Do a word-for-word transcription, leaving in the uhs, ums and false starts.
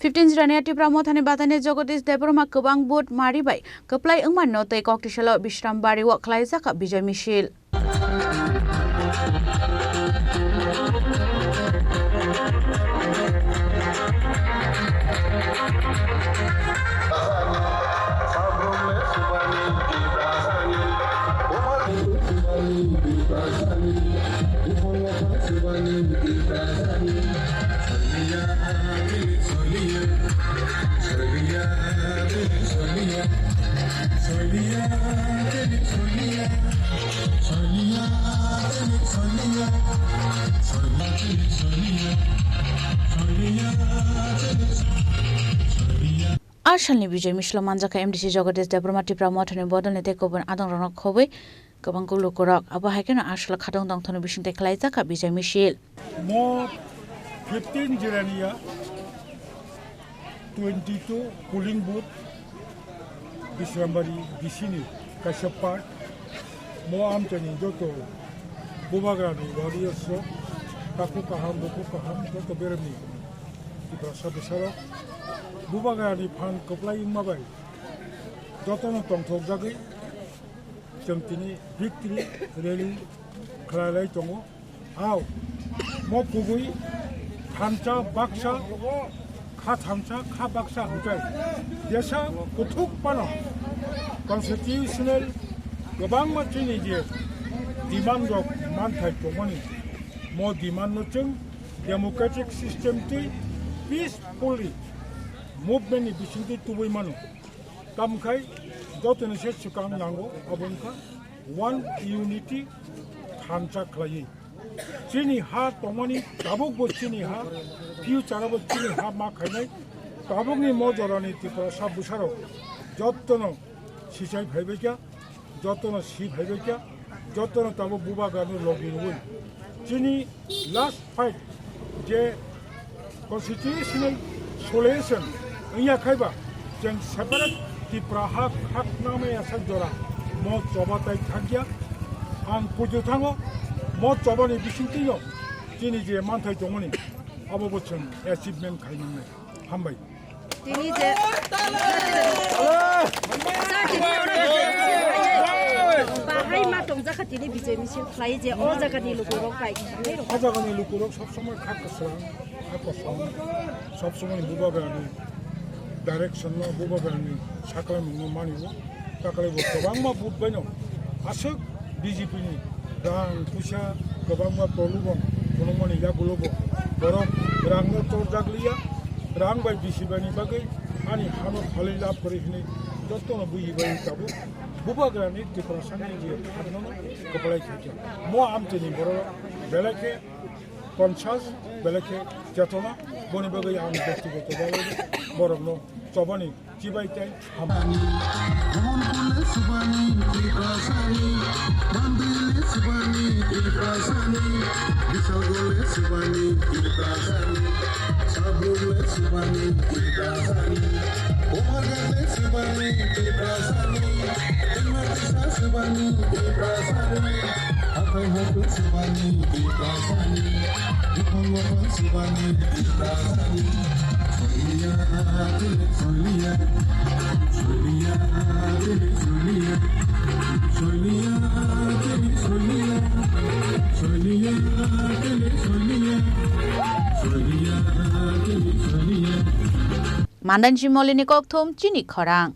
Fifteen Jirania Tipra Mothani Batani Jagadish Debbarma kwbang vote mari bai kwplai wngmano tei Koktisalo Bishrambari o khlaijak Bijay Misil. A salni Bijay Misilo manjakha M D C Jagadish Debbarma Tipra Mothani bodolni tei kubun adongrokno khobwi kwbang lukurok. Abo hai kheno a salo khatong tongthokni bisingtwi khlaijakha Bijay Misil. Mo fifteen Jirania twenty-two polling booth, Bishrambari D C ni kaisa part. Mo amchaini joto bubagrani warriors rok, takhuk kaham, bukhuk kaham, joto beremni Tiprasa bwsarok bubagrani phan kwplai wngma bai jotono tongthokjagwi chwng tini victory rally khlailai tongo. Hao, mo kubui thansa baksa, kha thansa, kha baksa hwnkhe jesa kuthuk phano constitutional kwbangma chini je demand rok manthai tongmani, mo demand no chwng democratic system twi peacefully movement ni bisingtwi tubui mano. Tamkhai jotoni se swkang nango, abo wngkha one unity thansa khlaiwi. Chini ha tongmani tabukbo chini ha, future-o bo chini ha ma khainai. Tabukni mo jorani Tiprasa bwsarok jotono sichai phaibaikha, jotono si phaibaikha, jotono tabuk bubagrano logi rwui. Chini last fight je constitutional solution wngya khaiba, chwng separate Tipra ha khaknamaya sak jora mo choba tai khakya. Ang puju thango, mo chobani bisingtwino chini je manthai tongmani, abo bo chwng achievement khai mangnai. Hambai. Tini je bahai ma tongjakha tini Bijay Misil khlai je o jagani lukurok bai. O jagani lukurok sob somoi kha kwsang, kha kosom, sob somoi bubagrani direction no, bubagrani saklamung no mani o. Takalaibo kwbangma vote baino aswk B J P ni rang puisa kwbangma prolubon phunukmani yagulobo borok rangno torjak liya, rang bai bisi baini bagwi ani hano phalwi lab kwrwi hwnwi jotono buji bai tabuk bubagrani Tiprasani je khaknono kwplai khaikha. Mo amchaini borok belai khe conscious, belai khe chetona, boni bagwi ang byaktigoto bhabe borokno chobani chibai tei hambai. Mandan Jimolini kokthum chini khorang.